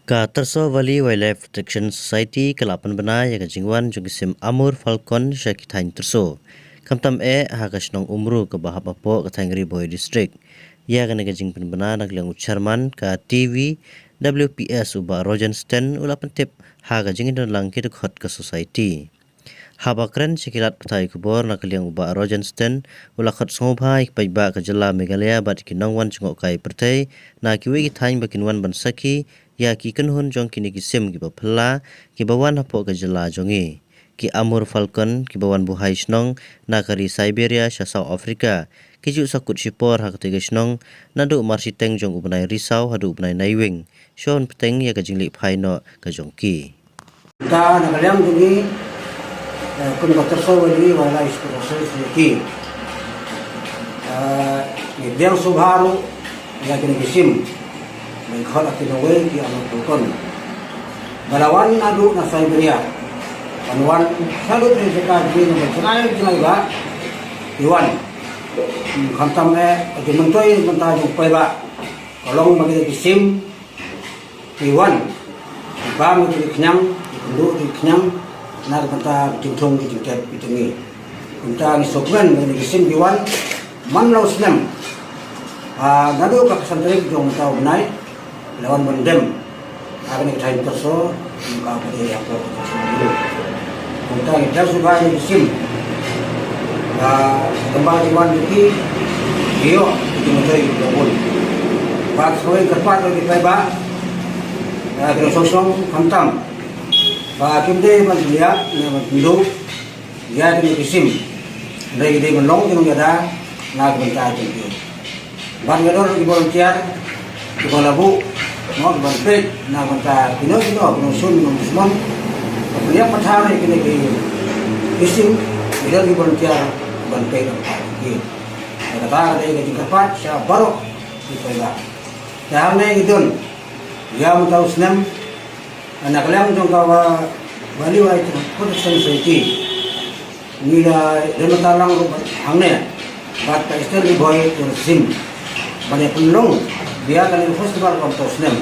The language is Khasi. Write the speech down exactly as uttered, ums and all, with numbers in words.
Ka Terso Valley Wildlife Protection Society ka la pynbna ïa ka jingwan jong ki sim Amur Falcon sha ki thaiñ Terso, khamtam eh ha ka shnong Umru kaba hap hapoh ka thaiñ Ri Bhoi District. Ïa kane ka jingpynbna na ka liang u Chairman ka T V W P S u Bah Rogensten u la pyntip ha ka jingïadonlang ki dkhot ka Society. Haba kren sha ki lad pathai khubor na ka liang u Bah Rogensten u la khot sngewbha ïa ki paidbah ka jylla Meghalaya bad ki nongwan jngohkai pyrthei na kiwei ki thaiñ ba kin wan ban sakhi ïa ki kynhun jong kine ki sim kiba phylla kiba wan hapoh ka jylla jong ngi. Ki Amur Falcon kiba wan buhai shnong na ka ri Siberia sha South Africa ki ju sakut shipor ha katei ka shnong naduh marshiteng jong u bnai Risaw haduh u bnai Naiwieng, shwa ban bteng ïa ka jingleh phai noh ka jong ki. Ta na ka liang jong ngi, eh, kum ka Terso Valley Wildlife Protection Society, eh, ngi pdiang sngewbha ruh ïa kine ki sim ba ngi khot ha kine wei ki Amur Falcon ba la wan naduh na Siberia, ban wan shaduh ki jaka jong ngi na ka jngai jngai ba ki wan. Hmm, khamtam eh ka jingmyntoi mynta jong u paidbah ka long ba kine ki sim ki wan, ki bam ïa ki khñiang, ki kynduh ïa ki khñiang na ka bynta ka jingthung ka jingtep ka jong ngi. Kumta ngi sngewkmen ba kine ki sim ki wan man la u snem. Ah, naduh ka khatsan tarik jong mynta u bnai la wan ban dem ha kane ka thaiñ Terso, ka ba dei ha ka Kumta ngi pdiang sngewbha ïa ki sim. Ba tang ba ki wan ki, ki ïoh ki jingmyntoi ki jong u. Bad sngewbha kyrpad ïa ki paidbah, eh, ki nongshong shnong khamtam ba kim dei ban pynïap ne ban pynduh ïa kine ki sim. Hynrei ki dei ban long ki nongïada na ka bynta jong ki. Ban ïadon ki volunteer kiba la buh, mo, ban peit na ka bynta kino kino ki nongshun ki nongdusmon ba pynïap pathar ïa kine ki sim, ïadon ki volunteer ban peit na ka bynta ki. Kata ka dei ka jingkyrpad sha baroh ki paidbah. Te hangne ngi don ïa mynta u snem, na ka liang jong ka Valley Wildlife Protection Society, ngi la ïa mynta lang ruh bad hangne bad ka Eastern Ri Bhoi Tourism ban ïa pynlong ïa kane ka festival ba mynta u snem.